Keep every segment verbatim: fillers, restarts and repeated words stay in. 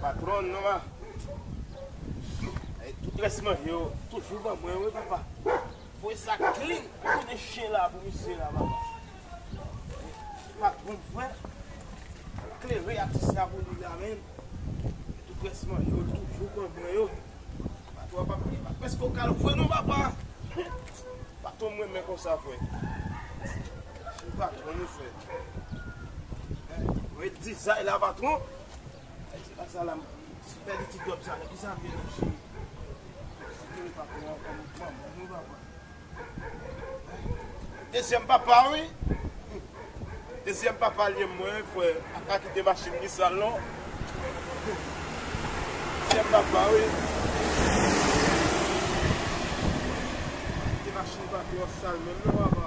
Patwòn, non, ma. Tout rès manje yo, toujou ban mwen, wi, papa. Voye sa clean, tounen chen la pou misye la, papa. Patwòn, frè, klere atis la pou li la, menm. Tout rès manje yo, toujou ban mwen yo. Patwòn, papa, li pa prèske okal vre, non, papa. Patwòn, mwen renmen konsa, frè. Se patwòn, wi, frè. Wi, dizay la, patwòn. Se pa sa la, se pè li ti dòb sa la, ki sa melanje. Dezyèm papa, wi. Dezyèm papa li ye mwen, frè. Pa ka kite machin li sal, non. Dezyèm papa, wi. Kite machin pa twò sal, menm, non, papa.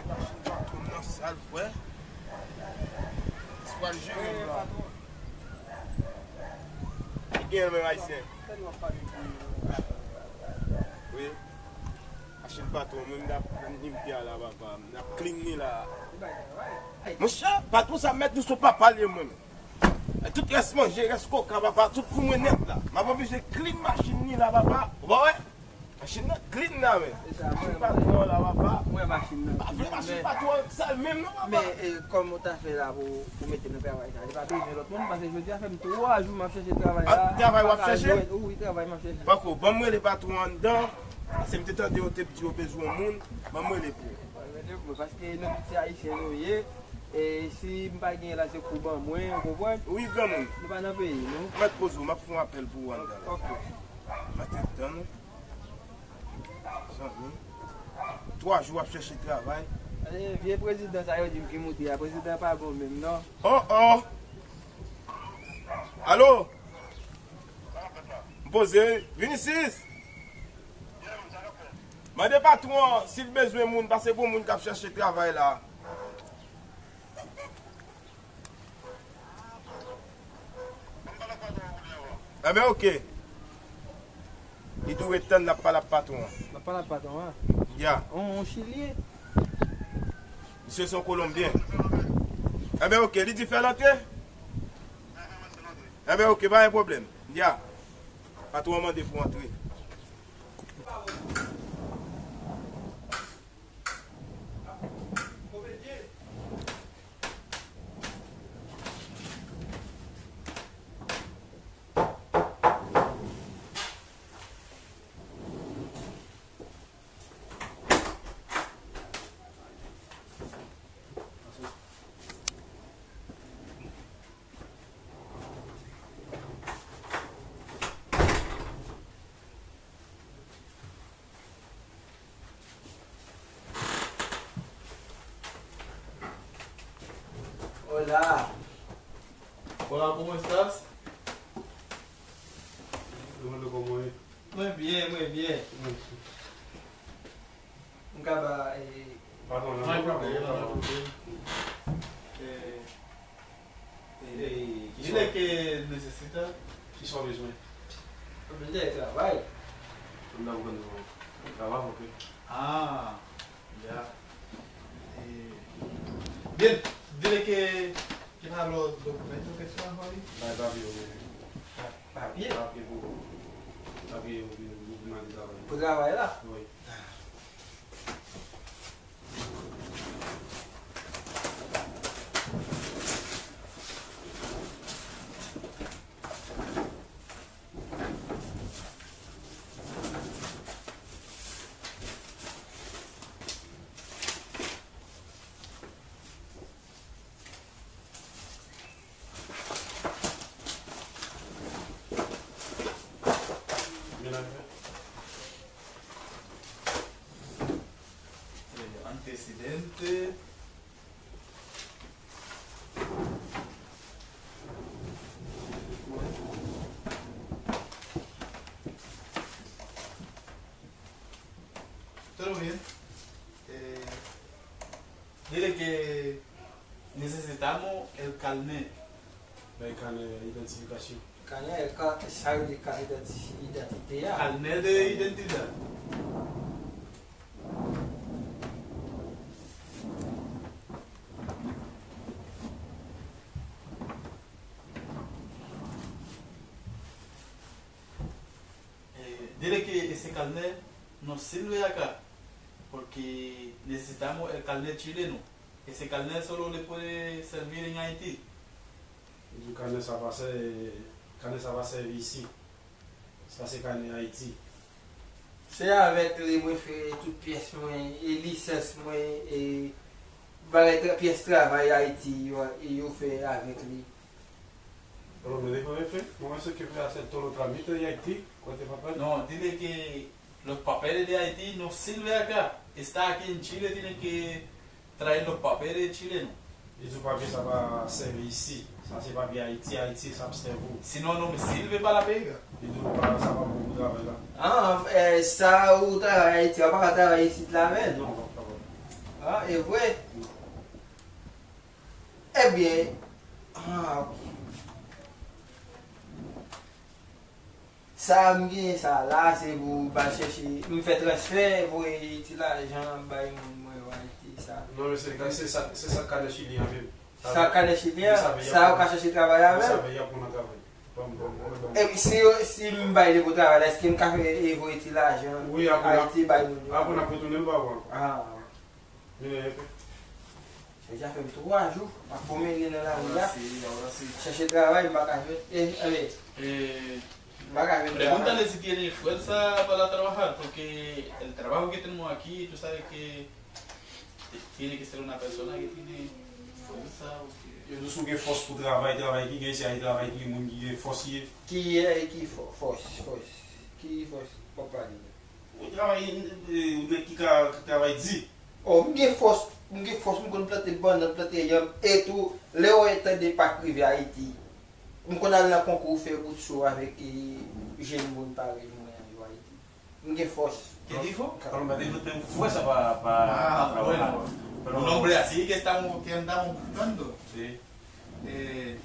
Machin patwon nan sal, frè. Espwa l jere m la. Ki gen l menm, ayisyen? Wi. Machin patwon, menm n ap limte a la, papa. N ap clean li la. Monchè, patwon sa mèt nou sou papa l ye mwen menm. Tout rès manje, rès koka, papa, tout pou mwen nèt la. M ap oblije clean machin li la, papa. Ou pa wè? Machin nan clean la, men. Machin patwon la, papa. Mwen machin nan. Pa vle machin patwon sal menm, non, papa. Men, e, kòm ou ta fè la pou, pou mete nan travay sa, li pa bezwen lòt moun, paske jodi a fè m twa jou m ap chèche travay la. Ah, travay w ap chèche? Wi, travay m ap chèche. Pako, ban m rele patwon anndan, paske m te tande yo te di yo bezwen moun, ban m rele pou ou. Mwen rele pou ou, paske nou tout se ayisyen nou ye, e si m pa genyen la, se kou ban mwen, ou konprann? Wi, granmoun. Nou pa nan peyi nou. Mèt poze w, m ap fè yon apèl pou ou anndan la. Ok. Mete anndan nou. Zanmi. Twa jou w ap chèche travay. E, vye prezidan sa yo di m ki moute a, prezidan pa bon menm, non. Oh, oh. Alo? M poze wi. Vinisis! Mande patwon an si l bezwen moun, paske gon moun k ap chèche travay la. Enben, oke. Li dwe tann n ap pale ak patwon an. N ap pale ak patwon an? Ya. On, on chilyen? Misye se yon kolonbyen. Enben, oke, li di fè l antre? Enben, oke, pa gen pwoblèm. Ya. Patwon an mande pou antre. Hola. Hola, ¿cómo estás? Mwen byen, mwen byen. M ka ba, e, patwon nan, non, patwon, non, patwon. E, e, e, ki sa w nesesite? Ki sa w bezwen? Mwen bezwen travay. Mwen bezwen travay, ok. Ah, ya. E, byen, dile ke, ke pa lò dokiman, dokiman sa, mwen. Bay papye, wi. Papye? Papye pou, papye pou, pou, pou mande travay. Pou travay la? Wi. Antecedente. Todo bien. Eh, dile que necesitamos el carnet. Bay kanè idantifikasyon. Kanè, ka, sa yo di kat idanti-, idantite a. Carnet de identidad. carnet, no sirve acá, porque necesitamos el carnet chileno. Ese carnet solo le puede servir en Haití. Li di kanè sa pa sè, kanè sa pa sèvi isi. Sa se kanè Ayiti. Se avèk li mwen fè tout pyès mwen, e lisans mwen, e bagay tra-, pyès travay Ayiti yo, e yo fè avèk li. Pero me dejo jefe, no me sé qué fue hacer todos los trámites de Haití, cuente papel. No, dile que los papeles de Haití no sirve acá. Está aquí en Chile, tiene que traer los papeles chilenos. Li di w papye sa pa sèvi isi. Sa se papye Ayiti, Ayiti sa ap sèvi w. Si no, no me sirve para la pega. Li di w pa, sa pa bon pou travay la. Ah, eh, sa ou travay Ayiti, ou pa ka travay isit la menm. Non, pa, pa bon. Ah, e vre? Non. Ebyen, ah, ok. Sa m gen sa la, se pou m al chèche, m fè transfè, voye ti lajan bay moun mwen yo Ayiti sa. Non, men se, se sa, se sa kanè chilyen an menm. Sa kanè chilyen an, sa yo ka chèche travay avè l. Sa y ap pran nan travay. Bon, bon, bon, bon. Epi si yo, si m bay li pou travay la, èske m ka fè, e voye ti lajan Ayiti bay moun yo? Apre n ap retounen, m pa wè ankò. Ah. Vini, epi. Sa deja fè m twa jou m ap pwomennen nan lari a. Ahora sí, ahora sí. Chèche travay, m pa ka jwenn. Eh, eh, m pa ka jwenn travay. Pregúntale si tiene fuerza para trabajar, porque el trabajo que tenemos aquí, tú sabes que tiene que ser una persona que tiene fuerza, o que... Yo di si w gen fòs pou travay, travay ki gen isi a, e travay ki gen moun ki gen fòs ye. Ki, eh, ki fò-, fòs, fòs? Ki fòs w ap pale la? Ou travay, eh, ou nèg ki ka travay di. Oh, m gen fòs, m gen fòs, m konn plante bannann, plante yanm, e tou, lè w wè tande pak rive Ayiti, m konn al nan konkou fè bout cho avèk, eh, jèn moun parèy mwen an yo Ayiti. M gen fòs. ¿Qué dijo? Pero me dijo ten fuerza pa, pa, ah, pa trabajar. Bueno. Pero un hombre así que estamos, que andamos buscando. Sí. Eh,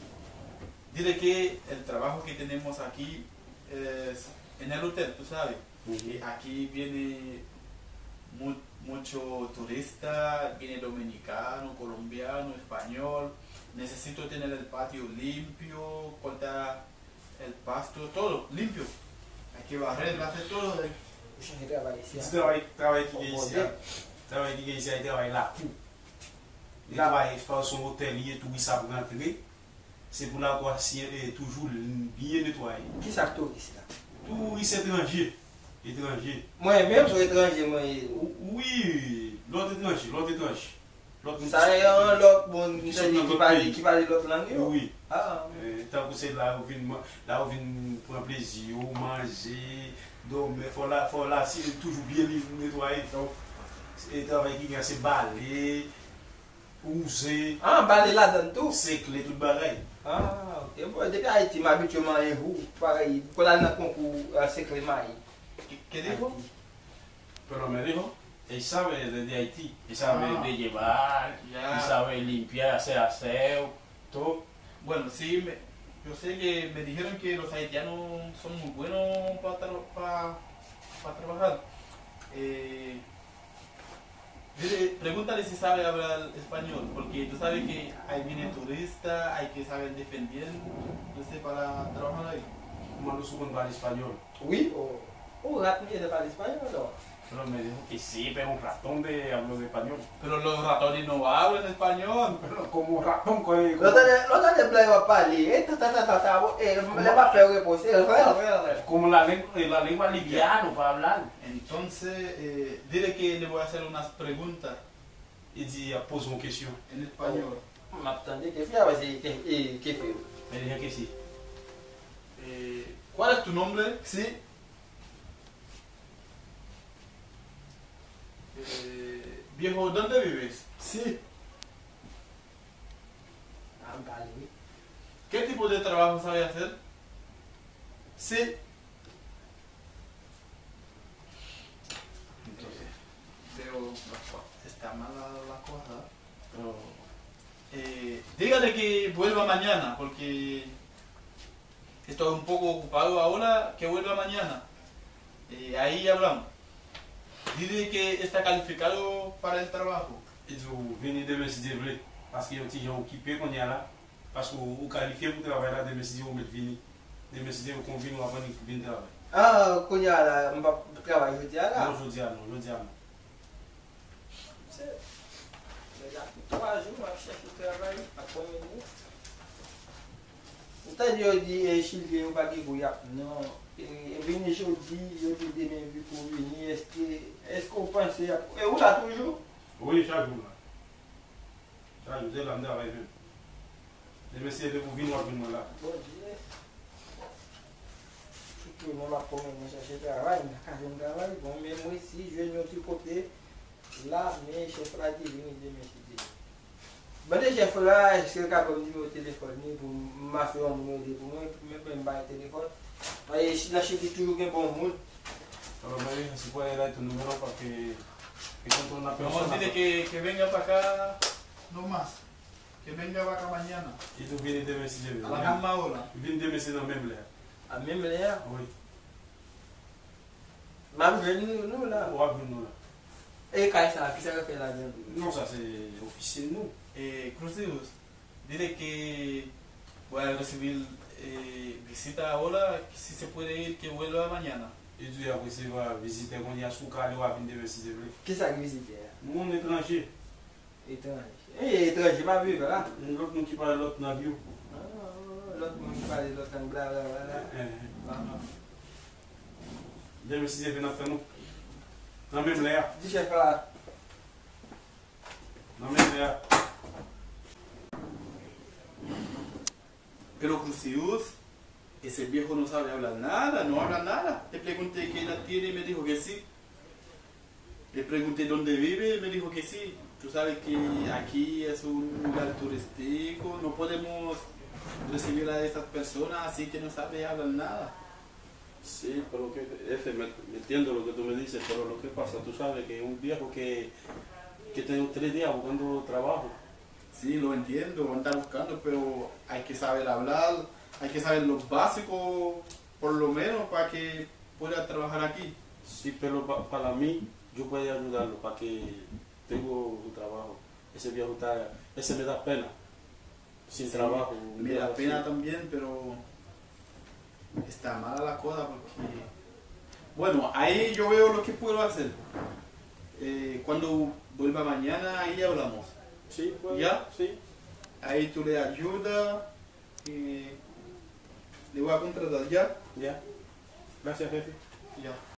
dile que el trabajo que tenemos aquí es en el hotel, tú sabes. Ujú. Eh, aquí viene mu-, mucho turista, viene dominicano, colombiano, español. Necesito tener el patio limpio, cortar el pasto, todo limpio. Hay que barrer, hacer todo. Ou chanje travay isi a. Di travay, travay ki gen isi a. Travay ki gen isi a, e travay lakou. Netwaye, se pa sou otèl li ye, touris ap rantre. Se pou lakou a si, eh, toujou byen netwaye. Kisa k touris la? Touris etranje. Etranje. Mwen menm se etranje mwen ye. Wi, lòt etranje, lòt etranje. Lòt moun sa e yon lòt moun ki sòti nan lòt peyi, ki pale lòt lang yo. Wi. Ah. Eh, tankou se la yo vin, la yo vin pran plezi yo, manje, dòmi, fò la, fò la, se toujou byen netwaye. Donk, se travay ki gen, se bale, wouze. Ah, bale ladann tou? Sekle tout bagay. Ah, ok. Bon, depi Ayiti, m abitye manje wou, parèy, pou al nan konkou, ah, sekle mayi. Ke, ke dijo? Pero me dijo, él sabe de, de Haití, él sabe de llevar, él sabe limpiar, hacer aseo, todo. Bueno, sí, me, yo sé que me dijeron que los haitianos son muy buenos para trabajar. Eh, dile, pregúntale si sabe hablar español, porque tú sabes que ahí viene turista, hay que saber defendiéndose para trabajar ahí. Mande si w konn pale espanyòl. Wi, o, o rat m gentan pale espanyòl, non? Pero me dijo que sí, pero un ratón de hablo de español. Pero los ratones no hablan español. Pero como ratón, co-, como... Lòt ane, lòt ane blan yo ap pale, e ta, ta, ta, ta, ta, e, lè m ap fè repons, e, rè, rè, rè. Como la lengua, la lengua liviano para hablar. Entonces, eh, dile que le voy a hacer unas preguntas. Li di y ap poze yon kesyon. En español. M ap tande ke fè a, se ke, e, ke fè. Me dijo que sí. Eh, ¿cuál es tu nombre? Si. Eh, viejo, ¿dónde vives? Si. Ah, m pale, wi. ¿Qué tipo de trabajo sabe hacer? Si. Entonces, veo, está mala la cosa. Pero, eh, dígale que vuelva mañana, porque estoy un poco ocupado ahora, que vuelva mañana. Eh, ahí hablamos. Dile que está calificado para el trabajo. Li di w vini demen si Dye vle, paske yon ti jan okipe kounye a la, paske w, ou kalifye pou travay la, demen si Dye w mèt vini. Demen si Dye w konvini w ap vin travay. Ah, kounye a la, m p ap travay jodi a la. Non, jodi a non, jodi a non. Se, deja pou twa jou m ap chèche travay, m ap konbine. M tande yo di, e, Chilyen yo pa gen kou y ap non. E, e vini jodi, yo di demen vi pou vini. Èske, èske w panse y ap, e ou la toujou? Wi, chak jou m la. Chak jou, se la m travay menm. Demen, si Dye vle, pou vin, w ap jwenn mwen la. Bondye. Sitou mwen, m ap konbine chèche travay, m pa ka jwenn travay. Bon, men mwen, si jwenn yon ti kote la, men chèf la di vini demen, si Dye vle. Mande chèf la, èske l ka ban m nimewo telefòn li pou m ap fè yon moun rele pou mwen, men, men m pa gen telefòn. Paske nan Chili toujou gen bon moun. Alò, mwen, si pou ale la, tou nouvèl ou pa ke, ke kontan nan pèsòn. Vamos a decir que, que venga para acá, no más. Que venga para acá mañana. E tou vini demen si Dye vle. A la misma hora. Vin demen se nan menm lè a. A menm lè a? Wi. M ap jwenn nou, nou la. W ap jwenn nou la. E kay sa, kisa yo fè ladan l? Non, sa se ofisin nou. E Crucius, dile que voy a recibir, eh, visita ahora, si se puede ir, que vuelva mañana. E di y ap resevwa vizitè kounye a, si w ka ale, w a vin demen si Dye vle. Kisa ki vizitè a? Moun etranje. Etranje. E etranje pa viv la. Lòt moun ki pale lòt lang yo. Ah, lòt moun ki pale lòt lang, bla, bla, bla, bla. Eh, eh. Ah. Demen si Dye vle n ap tann ou. Nan menm lè a. Di chèf la. Nan menm lè a. Pero Crucius, ese viejo no sabe hablar nada, no habla nada. Le pregunté qué edad tiene, me dijo que sí. Le pregunté dónde vive, me dijo que sí. Tú sabes que aquí es un lugar turístico, no podemos recibir a esas personas así que no sabe hablar nada. Sí, pero que, F, me, me entiendo lo que tú me dices, pero lo que pasa, tú sabes que un viejo que, que tiene tres días buscando trabajo. Sí, lo entiendo, no está buscando, pero hay que saber hablar, hay que saber lo básico, por lo menos, para que pueda trabajar aquí. Sí, pero pa, para mí, yo puedo ayudarlo para que tengo un trabajo. Ese viejo está, ese me da pena. Sin trabajo, un viejo así. Me da pena también, pero está mala la cosa porque, bueno, ahí yo veo lo que puedo hacer. Eh, cuando vuelva mañana, ahí hablamos. Sí, pues, ¿ya? Sí. Ahí tú le ayudas, eh, le voy a contratar, ¿ya? Ya. Gracias, jefe. Ya.